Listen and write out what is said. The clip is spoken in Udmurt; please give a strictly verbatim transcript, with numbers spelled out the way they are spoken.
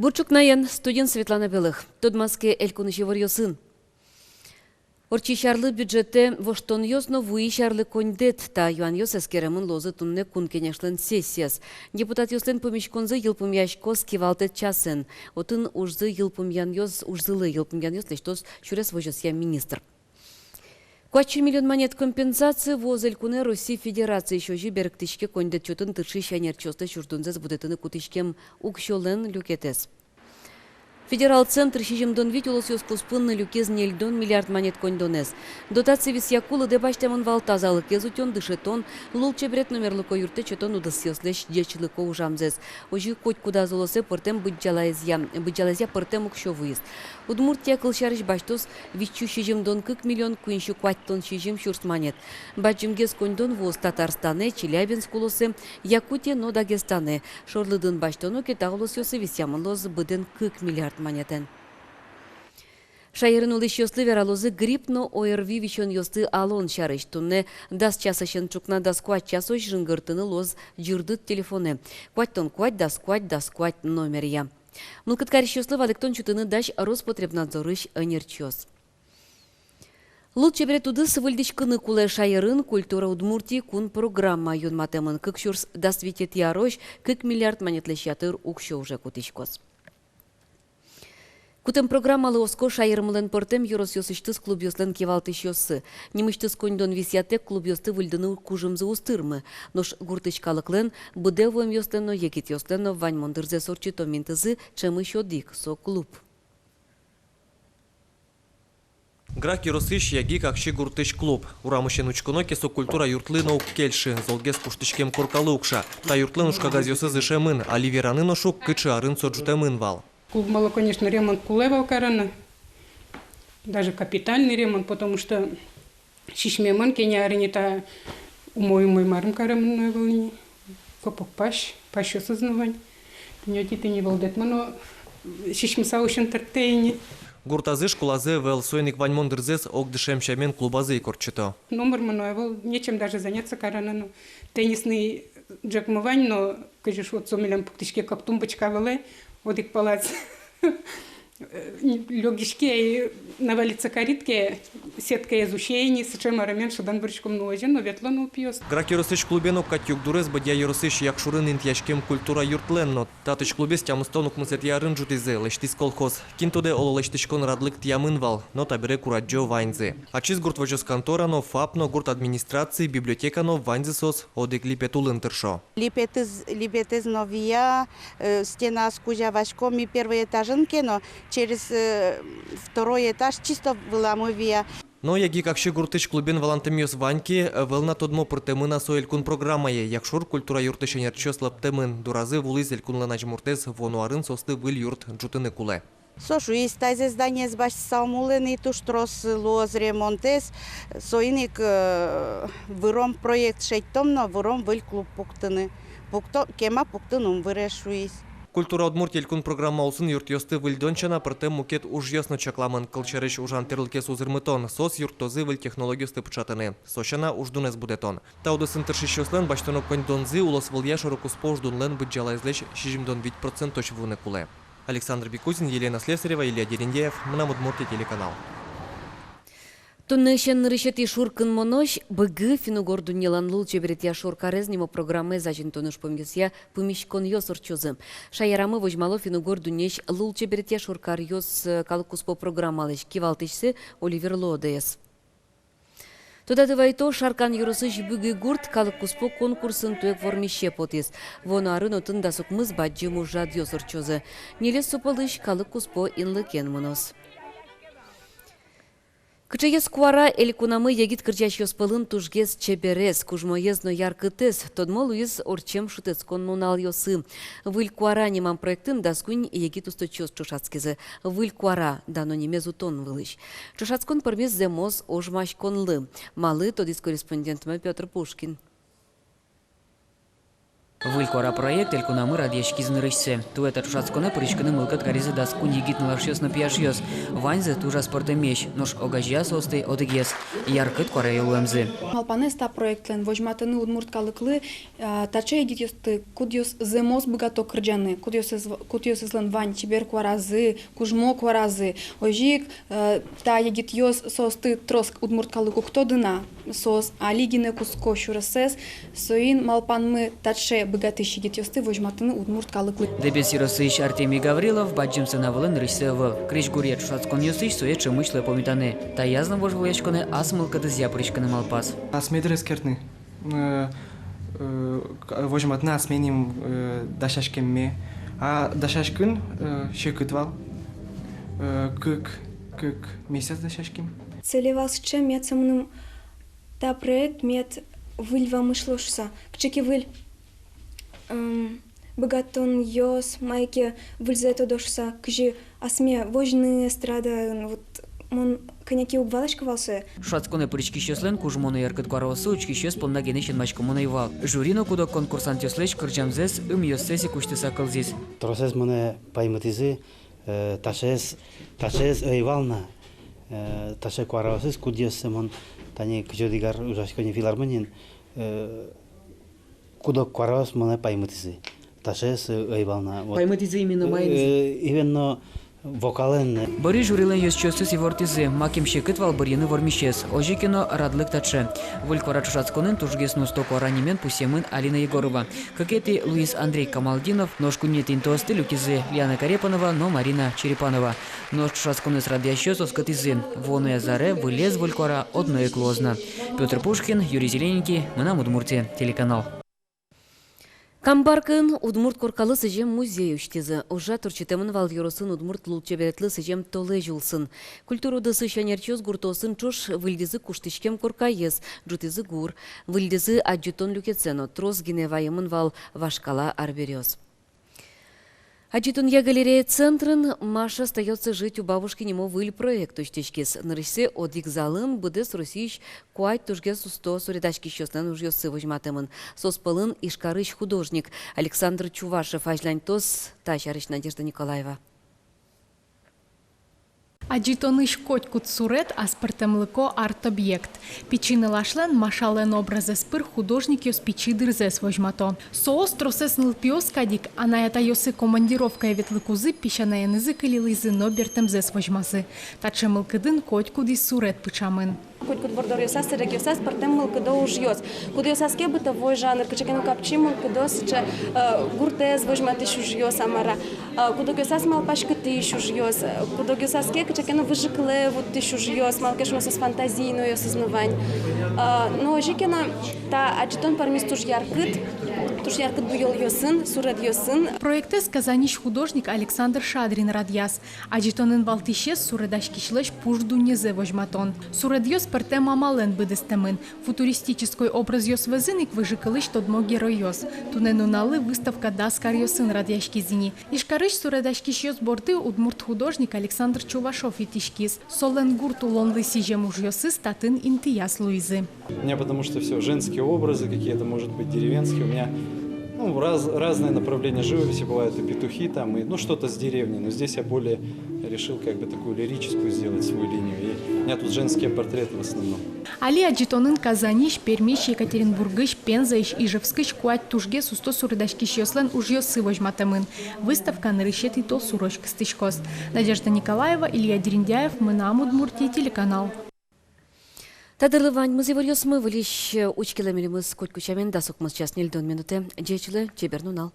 Бур ӵукнаен, студиын Светлана Белых. Тодматске элькунысь иворъёсын. Ортчись арлы бюджетэ воштонъёс но вуись арлы коньдэт. Та юанъёс эскеремын луозы туннэ Кун Кенешлэн сессияз. Депутатъёслэн пумиськонзы йылпумъяськоз кивалтэт часэн. Отын ужзы йылпумъянъёс, ужзылы йылпумъянъёс лэсьтоз сюрес возёсъя министр. Куать сю миллион манет компенсация вуоз элькунэ Россия Федерациысь. Озьы берыктӥське коньдэт сётыны тыршись ӧнерчиослэсь уждунзэс будэтыны кутӥськем уксёлэн люкетэз. Федерал центр сизьымдон вить улосъёс куспын люкиз ньыльдон миллиард манет коньдонэз. Дотация висъяку лыдэ басьтэмын вал тазалыкез утён, дышетон, лулчеберет но мерлыко юрттэт сётон удысъёслэсь ӟечлыко ужамзэс. Озьы котькудаз улосэ пӧртэм быдӟалаезъя, быдӟалаезъя пӧртэм уксё вуиз. Удмуртия, кылсярысь, басьтоз вить сю сизьымдон кык миллион куинь сю куатьтон сизьым сюрс манет. Бадӟымгес коньдон вуоз Татарстанэ, Челябинск улосэ, Якутие но Дагестане. Шорлыдын басьтоно ке, та улосъёсы висъямын луоз быдэн кык миллиард манетэн. Шаерын улӥсьёслы вералозы грипп но ОРВИ висёнъёсты алон сярысь. Туннэ дас часысен ӵукна дас куать часозь жингыртыны луоз ӟырдыт телефонэ, куатьтон куать, дас куать, дас куать номеръя. Мылкыд карисьёслы валэктон сётыны дась Роспотребнадзорысь ӧнерчиос. Лулчеберет удыс выльдӥськыны кулэ. Шаерын «Культура Удмуртии» кун программа юнматэмын. Кык сюрс дас витетӥ арозь кык миллиард манетлэсь ятыр уксё уже кутӥськоз. Кутэм программалы оско шаермылэн пӧртэм ёросъёсысьтыз клубъёслэн кивалтӥсьёссы. Нимысьтыз коньдон висъятэк клубъёсты выльдыны кужымзы уз тырмы. Нош гуртысь калыклэн, быдэ вуэмъёслэн но, егитъёслэн но ваньмон дырзэс ортчытом интызы ӵемысь одӥг — со клуб. Грах ёросысь Яги-Какси гуртысь клуб. Урамысен учконо ке, со культура юртлы но уг кельшы, золгес куштӥськем коркалы укша. Та юртлэн ужкагазъёсыз ышемын, али вераны нош уг, кыӵе арын со ӝутэмын вал. Клубмылы, конечно, ремонт кулэ вал карыны, даже капитальный ремонт, потому что сисьмемын, кӧня ар ини та умой-умой марым каремын но ӧвӧл ини. Копак пась, пасьёсыз но вань. Тӥни отӥ, тӥни вӧлдэтмы но сисьмыса усьын тыртэ ини. Гуртазы школазы ӧвӧл, соин ик ваньмон дырзэс огдышем сямен клубазы ик ортчыто. Номырмы но ӧвӧл, нечем даже заняться карыны но. Теннисный ӝӧкмы вань но, кызьы шуод, со милям пуктӥське кык тумбочка вылэ, одӥг палаз лёгиське, навалиться карид ке, сеткаез усе ини, сыӵе марамен шӧдон бырыськом но, озьы но ветло нылпиос. Грах ёросысь клубе но кадь югдурез Бӧдья ёросысь Якшурын интыяськем культура юртлэн но. Татысь клубез тямыстон укмысэтӥ арын ӝутӥзы, лэсьтӥз колхоз. Кин тодэ, оло, лэсьтӥськон радлык тӥямын вал, но табере курадӟо ваньзы. Ачиз гурт возёс контора но, ФАП но, гурт администраци, библиотека но — ваньзы соос одӥг липет улын тыршо. Липетэз, липетэз но вия, э, стенаос кузя васько. Ми первый этажын ке но, через, э, второй этаж чисто выламы вия. Но Яги-Какси гуртысь клубен валантэмъёс вань ке, ӧвӧл на тодмо, пыртэмын-а со элькун программае. Якшур культура юртысь ӧнерчиос лӧптэмын: доразы вуылӥз элькунлэн азьмуртэз, вуоно арын соослы выль юрт ӝутыны кулэ. Со шуиз: тазьы зданиез басьтысал мулэны, туж трос луоз ремонтэз, соин ик, э, выром, проект шедьтом но, выром выль клуб пуктыны. Пукто-, кема пуктыны ум выре, шуиз. «Культура Удмуртии» элькун программа улсын юртъёсты выльдон сяна пӧртэм мукет ужъёс но чакламын. Кылсярысь, ужан тирлыкез узырмытон, соос юрттозы выль технологиосты пыӵатыны, со сяна уждунэз будэтон. Та удысын тыршисьёслэн басьтоно коньдонзы улосвылъя шорокуспо уждунлэн быдӟалаезлэсь сизьымдон вить процентозь вуыны кулэ. Александр Бекузин, Елена Слесарева, Илья Дерендяев, «Мынам Удмуртие» телеканал. Туннэысен нырысетӥ шуркынмонозь «Быгы — финн-угор дуннелэн лулчеберетъя шоркарез» нимо программаез азинтон ужпумъёсъя пумиськонъёс ортчозы. Шаерамы возьмало финн-угор дуннеысь лулчеберетъя шоркаръёс, э, калык куспо программалэсь кивалтӥсьсэ Оливер Лодэез. Тодады вайто, Шаркан ёросысь Быгы гурт калык куспо конкурсын туэ вормисе потӥз. Вуоно арын отын дас укмыс бадӟым ужрадъёс ортчозы. Ньылез со пӧлысь калык куспо инлыкен мыноз. Кыӵеез куара элькунамы егит кырӟасьёс пӧлын тужгес чеберез, кужмоез но яркытэз, тодмо луиз ортчем шутэтскон нуналъёсы. «Выль куара» нимам проектын дас куинь егит усточиос ӵошатскизы. «Выль куара» дано нимез утон вылысь. Ӵошатскон пӧрмиз зэмос ожмаськонлы. Малы, тодӥз корреспондентмы Пётр Пушкин. «Выль куара» проект элькунамы радъяськиз нырысьсэ. Туэ та ӵошатсконэ пыриськыны мылкыд каризы дас куинь егит нылашъёс но пияшъёс. Ваньзы туж аспӧртэмесь, нош огазея соосты одӥгез — яркыт куараё луэмзы. Малпанэз та проектлэн — возьматыны удмурт калыклы, а, таӵе егитъёсты, кудъёс зэмос быгато кырӟаны, кудъёсыз-, кудъёсызлэн вань чебер куаразы, кужмо куаразы. Озьы ик, э, та егитъёс, соосты трос удмурт калык уг тоды на, соос али гинэ кутско сюресэз, соин малпанмы таӵе быгатӥсь егитъёсты возьматыны удмурт калыклы. Дэбес ёросысь Артемий Гаврилов бадӟым сцена вылын нырысьсэ ӧвӧл. Крезьгуръя ӵошатсконъёсысь сое ӵемысь луэ пумитаны. Та язын вожвылъяськонэ ас мылкыдызъя пыриськыны малпаз. Асме дыр эскерыны, э, э, к-, возьматыны асме ним, э, дасяськемме. А дасяськыны, э, секыт вал. Э, кык, кык месяц дасяським. Цель вал сыӵе, мед со мыным та проект, мед выль вамыш луоз шуса, кыӵе ке выль, м, быгатонъёс, мае ке выльзэ тодо шуса, кызьы асме возьыны эстрадаын, вот мон кӧня ке уг валаськы вал сое. Ӵошатсконэ пыриськисьёслэн кужмо но яркыт куараоссы учкисьёс понна гинэ синмаськымон ӧй вал. Жюри но куд-ог конкурсантъёслэсь кырӟамзэс ымъёссэс ик усьтыса кылзӥз. Тросэз монэ паймытӥзы, э, таӵеез, таӵеез ӧй вал на, э, таӵе куараосыз, кудъёссэ мон тани кызь одӥг ар ужасько ни филармониын, э, куд-ог куараос монэ паймытӥзы. Таӵеез, э, ӧй вал на. Вот. Паймытӥзы именно маин? Э, именно вокалэн. Бӧрысь жюрилэн ёзчиосыз ивортӥзы, макем секыт вал бырйыны вормисез. Озьы ке но, радлык таӵе: «Выль куара» ӵошатсконын тужгес но усто куара нимен пусъемын Алина Егорова. Кыкетӥ луиз Андрей Камалдинов, нош куинетӥ интыосты люкизы Лиана Карепанова но Марина Черепанова. Нош ӵошатсконэз радъясьёс оскытӥзы: вуоно язы аре вылез «Выль куара» одно ик луоз на. Пётр Пушкин, Юрий Зелененький, «Мынам Удмуртие» телеканал. Камбаркын удмурт коркалы сӥзем музей усьтӥзы. Ужрад ортчытэмын вал ёросын удмурт лулчеберетлы сӥзем толэзь улсын. Культура удысысь ӧнерчиос гуртоосын ӵош выльдӥзы куштӥськем коркаез, ӝутӥзы гур, выльдӥзы адӟытон люкетсэ но. Трос гинэ ваемын вал вашкала арбериос. Адӟытонъя галерея центрын «Маша остаётся жить у бабушки» нимо выль проект усьтӥськиз. Нырысьсэ одӥг залын быдэс Россиысь куать тужгес усто суредаськисьёслэн ужъёссы возьматэмын. Соос пӧлын Ижкарысь художник Александр Чувашев азьланьтоз. Та сярысь Надежда Николаева. Адӟытонысь котькуд суред — аспӧртэмлыко арт-объект. Пичи нылашлэн Машалэн образэз пыр художникъёс пичи дырзэс возьмато. Соос тросэз нылпиос кадь ик, анай-атайёссы командировкае ветлыкузы песянаенызы кылилӥзы но бертэмзэс возьмазы. Таӵе мылкыдын котькудӥз суред пыӵамын. Котькуд бордоръёсаз, сэрегъёсаз пӧртэм мылкыдо ужъёс. Кудъёсаз ке бытовой жанр, кыӵе ке но капчи мылкыдо, сыӵе, э, гуртэз возьматӥсь ужъёс, а мар-а. Э, куд-огъёсаз малпаськытӥсь ужъёс, э, куд-огъёсаз ке кыӵе ке но выжыкылэ вуттӥсь ужъёс, малы ке шуоно соос фантазийноосыз но вань. Э, но озьы ке но та адӟытон пӧрмиз туж яркыт, туж яркыт буёлъёсын, суредъёсын. Проектэз Казаньысь художник Александр Шадрин радъяз. Адӟытонын валтӥсез — суредаськисьлэсь пуш дуннезэ возьматон. Суредъёс пӧртэм амалэн быдэстэмын. Футуристической образъёс вӧзын ик выжыкылысь тодмо геройёс. Туннэ нуналлы выставка дас каръёсын радъяськиз ини. Ижкарысь суредаськисьёс борды удмурт художник Александр Чувашов итӥськиз. Солэн гурт улонлы сӥзем ужъёсыз татын интыяз луизы. У меня потому что всё женские образы какие-то, может быть, деревенские. У меня, ну, раз-, разные направления живописи бывают, и петухи там, и, ну, что-то с деревни. Но здесь я более решил как бы такую лирическую сделать свою линию. И у меня тут женские портреты в основном. Али адӟытонын Казаньысь, Пермись, Екатеринбургысь, Пензаысь, Ижевскысь куать тужгес усто суредаськисьёслэн ужъёссы возьматэмын. Выставка нырысетӥ толсурозь кыстӥськоз. Надежда Николаева, Илья Дерендяев, «Мынам Удмуртие» телеканал. Та дырлы ваньмыз иворъёсмы. Выльысь учкелэ милемыз котьку сямен дас укмыс час ньыльдон минутэ. Ӟеч улэ, чебер нунал.